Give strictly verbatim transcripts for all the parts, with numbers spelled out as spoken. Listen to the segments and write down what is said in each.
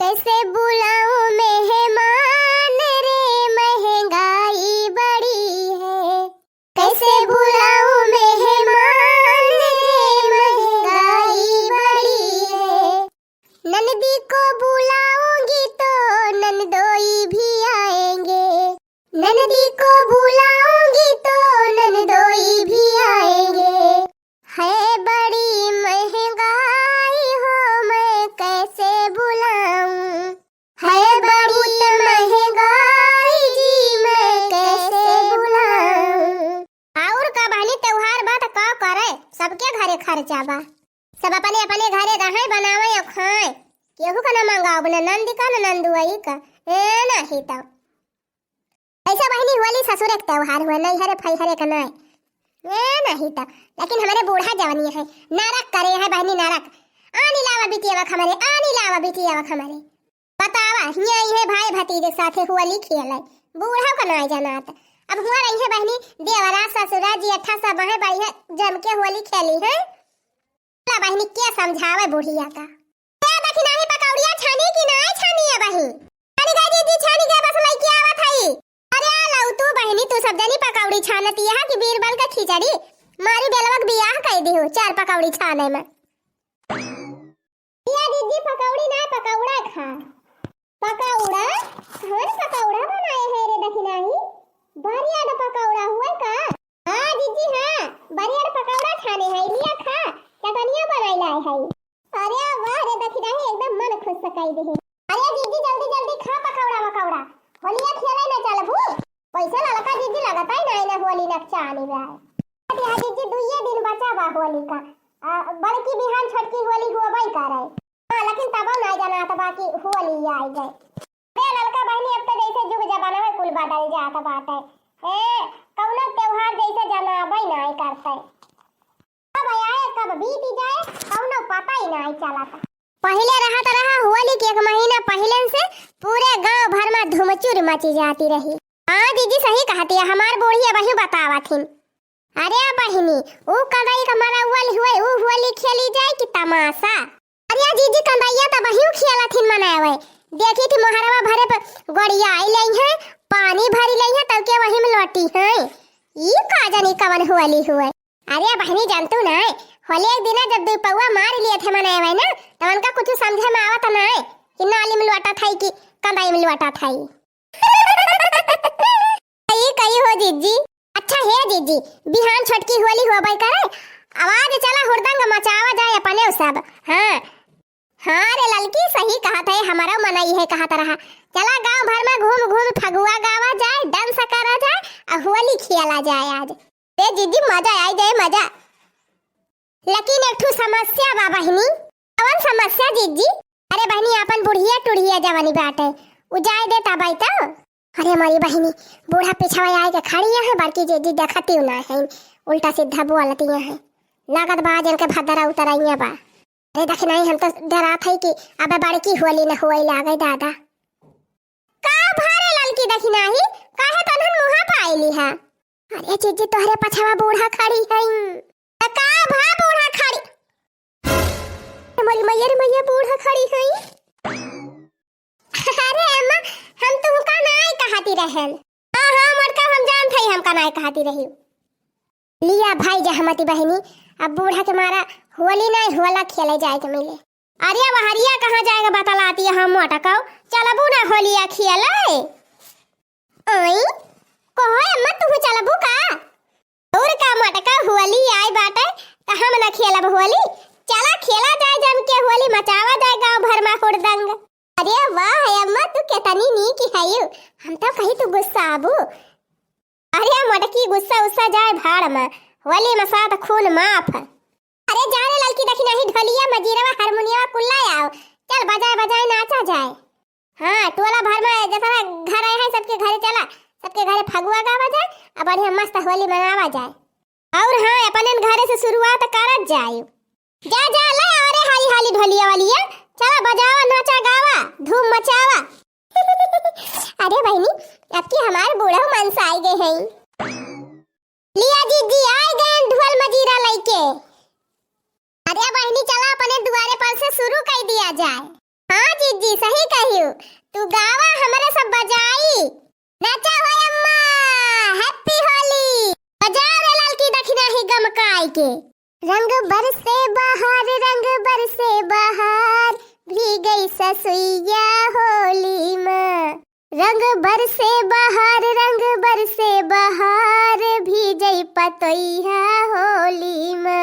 कैसे बुलाऊं मेहमान रे, महंगाई बड़ी है। कैसे बुलाऊं मेहमान रे, महंगाई बड़ी है। ननदी को बुलाऊंगी तो ननदोई भी आएंगे। ननदी को बुलाऊंगी तो ननदोई भी आएंगे। है बड़ी महंगाई हो, मैं कैसे बुलाऊं? है बड़ी महंगाई जी, मैं कैसे बुलाऊं? और का बहनी, त्योहार बा त का करे, सबके घरे खर्चा बा। सब अपने अपने घरे रहै, बनावै और खाए। केहू का ना मंगाओ, ना नंदी का, ना नंदुआई का। ए, नहीं तो ऐसा बहनी होली ससुरे के त्योहार हुआ, नैहरे फैहरे का नाय। ए, नहीं तो। लेकिन हमरे बूढ़ा जवनी है, नरक करे है बहनी, नरक। आनी लावा बिटिया वक हमरे, आनी लावा बिटिया वक हमरे। बतावा, हियाँ आई है भाई भतीजे साथे होली खेले। बूढ़ा का नाय जनात। अब हुआ रही है बहनी, देवरा, ससुरा, जियठा सब है, बढ़िया जम के होली खेली है। ला बहिनी, के समझावे बुढ़िया का? ए, देखी नाही पकौड़िया छानी कि नाही छानी है बहिन? छानी गए दीदी, छानी गए, बस लइके आवत हई। अरे आ लऊ तू बहिनी, तू सब जनी पकौड़ी छानती है कि बीरबल का खिचड़ी? मारी बेलवा के बियाह कई दिहू, चार पकौड़ी छाने में। या दीदी पकौड़ी ना, पकौड़ा खा। पकौड़ा? कौन पकौड़ा बनाए है रे दखिनाही? बरियार पकौड़ा हुए का? हाँ जीजी हाँ, बरियार पकौड़ा छाने है, लिया खा, चटनिया बनाई लाए है। अरे वाह रे दखिनाही, एकदम मन खुश सकाई दे। अरे जीजी जल्दी जल्दी खा पकौड़ा वकौड़ा, होलिया खेले न चलबू? वैसे ललका जीजी लगता ही नहीं ना होली नकचानी बा। अरे जीजी दुइये दिन बचा बा होली का, आ, बड़की बिहान छोटकी होली होबई करे। हाँ, लेकिन तबो नाय जनात बा कि होली आइ गए। अरे ललका बहिनी, अब तो जैसे जुग जमाना में कुल बदल जात बाटे। ए, कौनो त्योहार जैसे जनाबे नाय करते। कब आए, कब बीत जाए, कौनो पता ही नाय चलत। पहिले रहत रहा होली के एक महीना पहिले से पूरे गांव भर में धुमचुर मची जाती रही। हाँ जीजी, सही कहती है, हमार बूढ़ी अबही बतावत हिन। अरे बहिनी, ऊ कंदई का मरौवल हुए, ऊ होली खेली जाए कि तमाशा? अरे जीजी, कंदैया त बहिऊ खेलत हिन मनावे। देखी थी मोहरवा भरे पर गोड़िया आई लई है, पानी भरी लई है, तब के वही में लोटी है। ई का जानी कवन होली हुए। अरे बहिनी, जानतू ना, होली एक दिना जब दुई पौआ मार लिए थे मनावे ना, तो उनका कुछ समझे में आवत ना कि नाली में लोटा था कि कंदाई में लोटा था। ई कही हो जीजी? अच्छा हे जीजी, बिहान छोटकी होली होबे करे, आवाज चला हुरदंग मचावा जाए अपने सब। हाँ, हाँ रे ललकी, सही कहत है, हमारा मनई है कहत रहा। चला गांव भर में घूम घूम फगुआ गावा जाए, dance करा जाए, आ होली खेला जाए आज। ए जीजी, मजा आई जाए, मजा। लेकिन एक ठो समस्या बा बहिनी। कवन समस्या जीजी? अरे बहिनी, आपन बुढ़िया टुढ़िया जवानी बाटे, उ जाए दे तब आई तो। अरे मोरी बहिनी, बूढ़ा पिछवा आए के खड़ी है, बड़की जीजी देखती ना है, उल्टा सीधा बोलती है। लागत बा आज इनके भद्रा उतराइया बा। अरे दखिनाही, हम तो डरात है कि अब बड़की होली न होए लागे दादा। का भारे ललकी दखिनाही, काहे तनहन मुहा पाइली है? अरे जीजी, तोहरे पछवा बूढ़ा खड़ी है। त का भा बूढ़ा खड़ी? हमारी मैया रे मैया, बूढ़ा खड़ी है। अरे अम्मा, हम तुमका नाय कहती रहन। हाँ, हाँ, मोटका, हम जानत हई, हमका नाय कहती रही। लिया भाई जहमती बहिनी, अब बूढ़ा के मारा होली नाय, होला खेले जाए के मिले। अरे बहरिया कहाँ जाएगा बतलाती है, हम मोटका, चलबू ना होलिया खेले? आई, कहो अम्मा, तुहू चलबू का? और का मोटका, होली आई बाटे, त हम न खेलब होली? चला खेला जाए जम के होली, मचावा जाए गांव भर में हुड़दंग। अरे वाह अम्मा, तू केतनी नीक हयू, हम तो कही तू गुस्सा आबू। अरे मोटकी, गुस्सा उस्सा जाए भाड़ में, होली में साथ खून माफ। अरे जा रे ललकी, देखी नहीं ढोलिया, मजीरवा, हारमोनियवा कुल्ला आओ, चल बजाए बजाए नाचा जाए। हाँ, टोला भर में जितना घर आए हैं, सबके घरे चला, सबके घरे फगुआ गावा जाए, आ बढ़िया मस्त होली मनावा जाए। और हाँ, अपने घरे से शुरुआत करत जाए। जा, जा, ले आ रे हाली हाली ढोलिया वालिया, चला बजावा, नाचा गावा, धूम मचावा। अरे बहिनी, अब की हमार बूढ़ा मनसाई गए हैं। लिया जीजी, आए गए ढोल मजीरा लइके। अरे बहिनी, चला अपने दुआरे पर से शुरू कर दिया जाए। हाँ जीजी, सही कहियो। तू गावा, हमरे सब बजाई। नाचा हो अम्मा, happy होली। बजाओ रे ललकी दखिनही गमकाई के। रंग बरसे बहार, रंग बरसे बहार, भीगई ससुइया होली मा। रंग बरसे बहार, रंग बरसे बहार, भीजई पतोइया होली मा।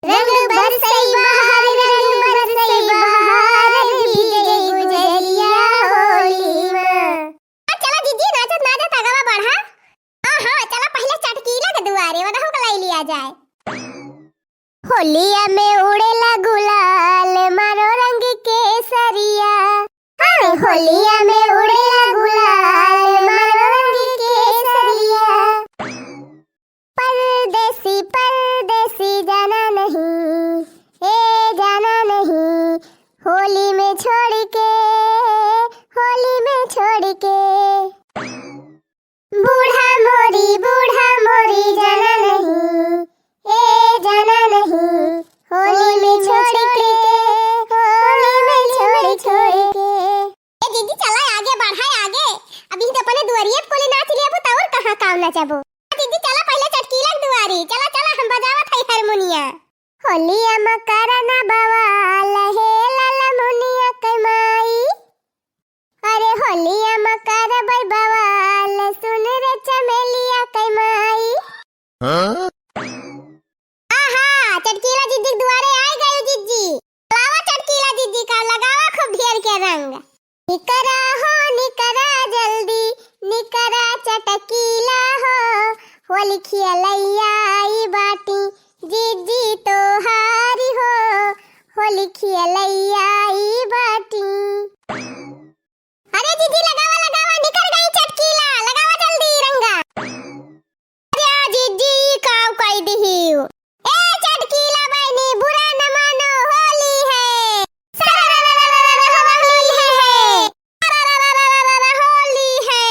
रंग बरसई बहार, रंग बरसई बहार, भीजई गुजरिया होली मा। अब चला जीजी, नाचत नाचत अगवा बढ़ा। हाँ, हाँ, चला पहिले चटकीला के दुआरे, ओनहु के लाई लिया जाए। होलिया में उड़ेला गुलाल, मारो रंग केसरिया। अरे होलिया में उड़ेला गुलाल, मारो रंग केसरिया। परदेसी, परदेसी जाना नहीं, ए जाना नहीं, होली में छोड़ के, होली में छोड़ के। बूढ़ा मोरी, बूढ़ा मोरी जाना नहीं, ए जाना नहीं, होली में छोड़ के, होली में छोड़, छोड़ के। ए दीदी, चला आगे बढ़ा आगे, अभी तो अपने दुआरिये पे कोली नाच लिया, अब तो और कहाँ काम नचाबो। दीदी, चला पहिले चटकीला के दुआरी, चला, चला, हम बजावत हई हारमोनिया। होलिया मा करा ना बवाल, हे लाला मुनिया के माई। अरे होलिया मा करबै बवाल, सुन रे चमेलिया के माई। हाँ? आहा, चटकीला जीजी के दुआरे आइ गयो जीजी। लावा चटकीला जीजी का, लगावा खूब ढेर के रंग। निकरा हो निकरा जल्दी, निकरा चटकीला हो, होली खियलैया आई बाटी, जीजी तोहारी हो, होली खियलैया आई बाटी। अरे जीजी लगावा, लगावा, निकर गई चटकीला, लगावा जल्दी रंगा। अरे जीजी, काव कई दिहियो। ए चटकीला बहिनी, बुरा न मानो, होली है। सररररररर, होली है। सररररररर, होली है।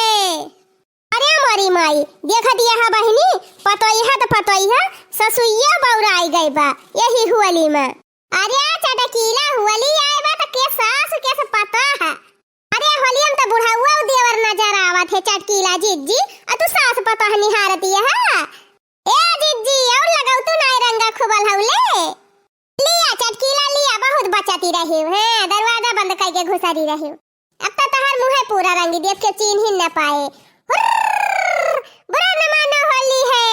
अरे मोरी माई, देखत यह बहिनी, पतोइहा त पतोइहा, ससुइया बौराई गई बा, यही होली में। अरे चटकीला, होली आए बा त के सास के से पतोह। अरे होलिया में त बुढ़ाउआ देवर नजर आवत है चटकीला जीजी, आ तू सास पतोह निहारत यह। ए जीजी, और लगाऊ तू नाई रंगा खूब अलहौले। लिया चटकीला लिया, बहुत बचती रही, हैं, दरवाजा बंद करके घुसरी रही। अब तो तोहर मुँहे पूरा रंगी देख के चीन्ही न पाए। हुर्र, बुरा न मानो होली है।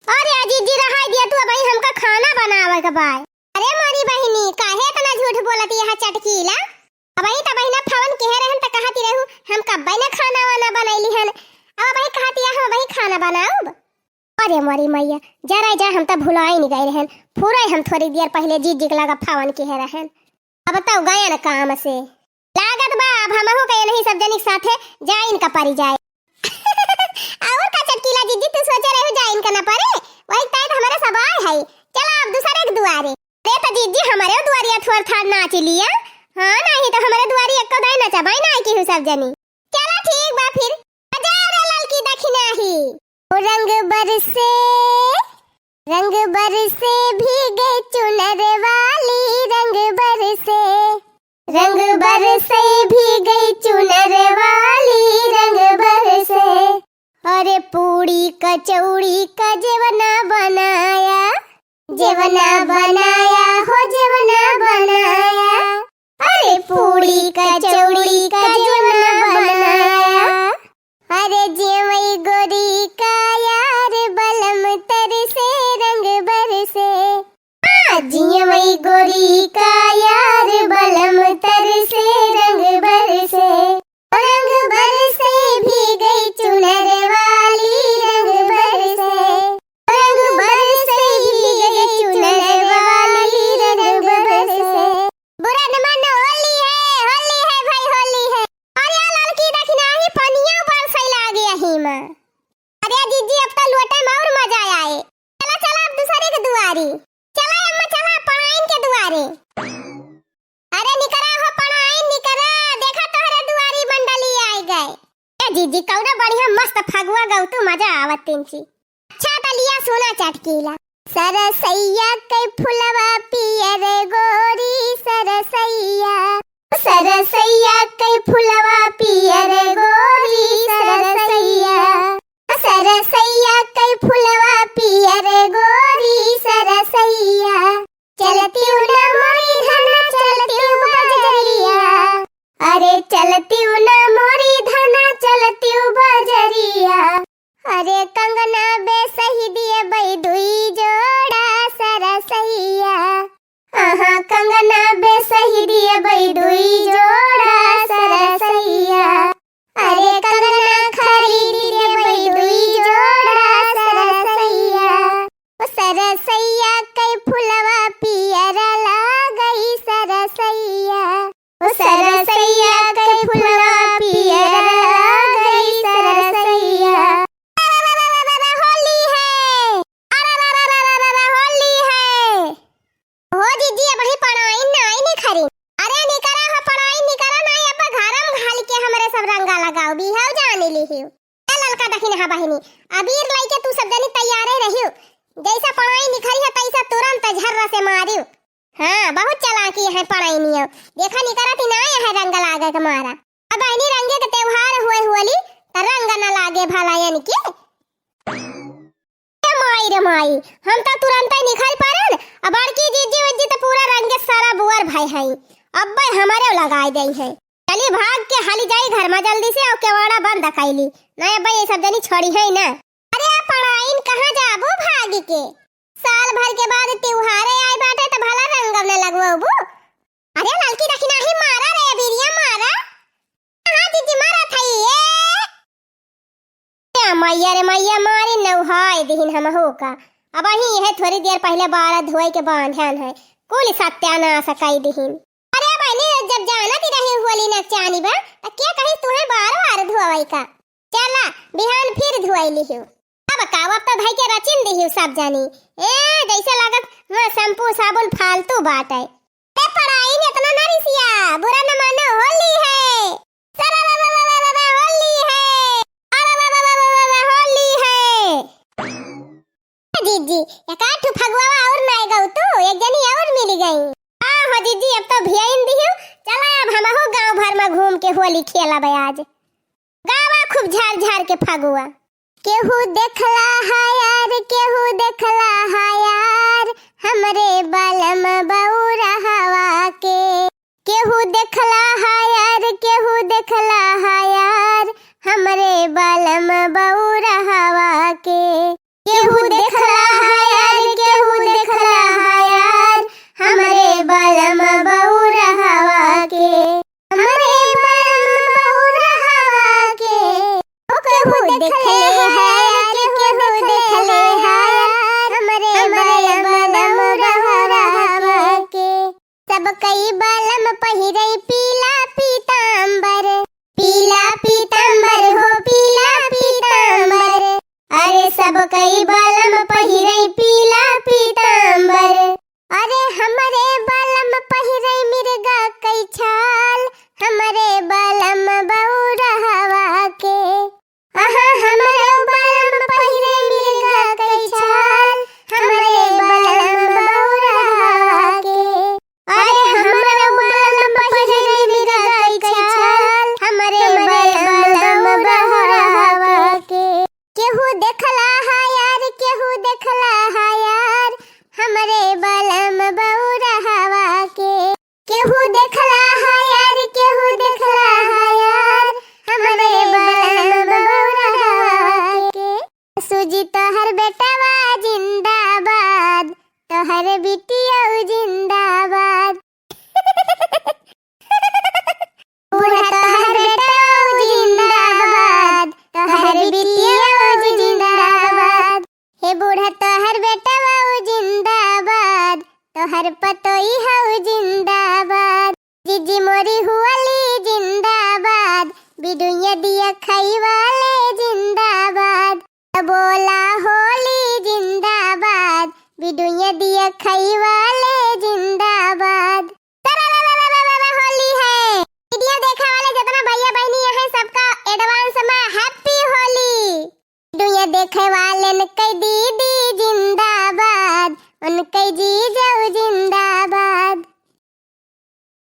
अरे जीजी रहाई दिया तू, अबही हमका खाना बनावे के बाय। अरे मोरी बहिनी, काहे इतना झूठ बोलत यह चटकीला? अबही त बहिना फोन किहे रहन त कहती रहू, हम कब्बे न खाना वाना बनैली हन। अब अबही कहती है, हम अबही खाना बनाउब? अरे मोरी मैया, जरा जा, हम त भुलाइन गए रहन। पूरा हम थोड़ी देर पहिले जीजी के लगा फोन किहे रहन। अब त गयन काम से। लागत बा, अब हमहू के इन्हीं सब जनी के साथे जाइन का परी जाए। और का चटकीला जीजी, तू सोचे रहू जाइन का न परे? वही तय त हमारे सब आए है। चला अब दूसरे के दुआरे। अरे त जीजी, हमारे दुआरिया थोर थार नाच लिया। हाँ, नहीं त हमारे दुआरी एको दाई नचाबाई ना केहू सब जनी। चला ठीक बा फिर। बजाओ रे ललकी दखिनही। ओ रंग बरसे, रंग बरसे भीगे चुनर वाली, रंग बरसे। रंग बरसे भीगे चुनर वाली, रंग बरसे। अरे पूड़ी कचौड़ी का जेवना बनाया, जेवना बनाया हो जेवना बनाया। अरे पूड़ी कचौड़ी का जेवना बनाया। अरे जेवई गोरी का यार बलम तरसे रंग बरसे। हाँ, जेवई गोरी का यार बलम तरसे रंग बरसे। रंग बरसे भीगे चुनर वाली रंग बरसे। रंग बरसे भीगे चुनर वाली रंग बरसे। बुरा न मानो होली है, होली है भाई, होली है। अरे ललकी दखिनही पनिया बरसै लागे अही में। अरे जीजी, अब त लोटे में और मजा आए। चला, चला, अब दूसरे के दुआरी। चला अम्मा, चला, पढ़ाइन के दुआरे। अरे निकरा हो पढ़ाइन, निकरा, देखा तोहरे दुआरी मंडली आइ गए। ए जीजी, कौनो बढ़िया मस्त फगुआ गौतू, मजा आवत तिनची। अच्छा त लिया सुना चटकीला। सरसैया के फुलवा पियर गोरी सरसैया। सर फुलवा पियर गोरी सरसैया, सरसैया कई फुलवा पियर गोरी सरसैया। चलतिउ ना मोरी धना चलतिउ बजरिया, अरे चलतिउ ना मोरी धना चलतिउ बजरिया। अरे कंगना बेसही दिए बई दुई जोड़ा सरसैया। आहा, कंगना बेसही दिए बई दुई जोड़ा सरसैया। अरे कंगना खरीद दिए बई दुई जोड़ा सरसैया। ओ सरसैया कई फुलवा पियर लागई सरसैया। ओ सरसैया कई फुलवा पियर लागई सरसैया। होली है। अरे रे रे रे रे रे रे, होली है। हो जीजी, अबहीं पड़ाइन नाई निखरी। अरे निकरा हो पड़ाइन निकरा नाई, अब घरम घाल के हमरे सब रंगा लगाओ, बिहाव जानी लिहियो। ए ललका दखिनहा बहिनी, अबीर लइके तू सब जनी तैयारे रहियो। जैसा पड़ाइन निखरी है तैसा तुरंत झर्रा से मारियो। हाँ, बहुत चालाकी है पड़ाइनियो। देखा निकरत ही नाई है रंग लागे के मारा। अब बहिनी रंगे के त्योहार हुए होली, त रंग न लागे भला इनके। ए माई रे माई, हम त तुरंतै निखरि परन, अब बड़की जीजी उज्जी त पूरा रंगे सारा बुअर भय हई। अब्बै हमरेउ लगाइ देइहैं। चली भाग के हाली जाई घर मा जल्दी से, अउ केवाड़ा बंद कइली। नाहीं अब्बै ये सब जनी छोड़िहैं ना। अरे पड़ाइन कहाँ जाबू भागि के? साल भर के बाद त्योहारे आइ बाटे त भला रंगव न लगवबू। अरे ललकी दखिनही मारा रे, अबीरिया मारा। हाँ जीजी मारा थई, ए। ए मैया रे मैया, मारी नौहाय दिहिन हमहू का। अबहीं इहे थोरी देर पहिले बारा धोइ के बांधन है, कुल सत्यानास कइ दिहिन। अरे बहिनी, जब जानत ही रही होली नकचानी बा, त के कही तुहैं बार बार धोवै का? चला, बिहान फिर धोइ लिहिउ। अब का, अब त धइ के रचिन दिहिउ सब जनी। ए, जैसे लागत हुआ शैम्पू साबुन फालतू बाटै। ए पड़ाइन एतना ना रिसिया, बुरा न मानो, होली है। सरा रा रा रा रा रा, होली है। अरा रा रा रा रा रा, होली है। जीजी, एक आध ठो फगुआ और नाई गऊ तू, एक जनी और मिलि गई। हाँ हो जीजी, अब त भियाइन दिहिउ। चला अब हमहू गाँव भर मा घूम के होली खेलब आज। गावा खूब झार झार के फगुआ। केहू देखला हा यार, केहू देखला हा यार, हमरे बलम बउरहवा के। केहू देखला हा यार, केहू देखला हा यार, हमरे बलम बउरहवा के। केहू देखला हा यार, केहू देखला हा यार, हमरे बलम बउरहवा के। हमरे बलम बउरहवा के। ओ केहू देखले हा यार, केहू देखले हा यार, हमरे बलम बउरहवा के। सब कई बलम पहिरै पीला पीताम्बर, पीला पीताम्बर हो पीला पीताम्बर। अरे सब कई बलम पहिरै पीला पीताम्बर। अरे हमरे बलम पहिरै मिर्गा कई छाल, हमरे बलम बउरहवा के। आहा, हमरो बलम पहिरे मिर्गा कई छाल, हमरे बलम बउरहवा के। अरे, हमरो बलम पहिरे मिर्गा कई छाल, हमरे बलम बउरहवा के। केहू देखला हा यार, केहू देखला हा यार, हमरे बलम बउरहवा के। केहू देखला हा यार, केहू देखला हा यार, हमरे बलम बउरहवा के। सुजी तोहर बेटवा जिंदाबाद, तोहर बिटिया जिंदाबाद। बूढ़ा तोहर बेटवा जिंदाबाद, तोहर बिटिया जिंदाबाद। हे बूढ़ा तोहर बेटवा जिंदाबाद, तोहर पतोई हऊ जिंदाबाद। जीजी मोरी हुअली जिंदाबाद, बिडुइया दिया खइवा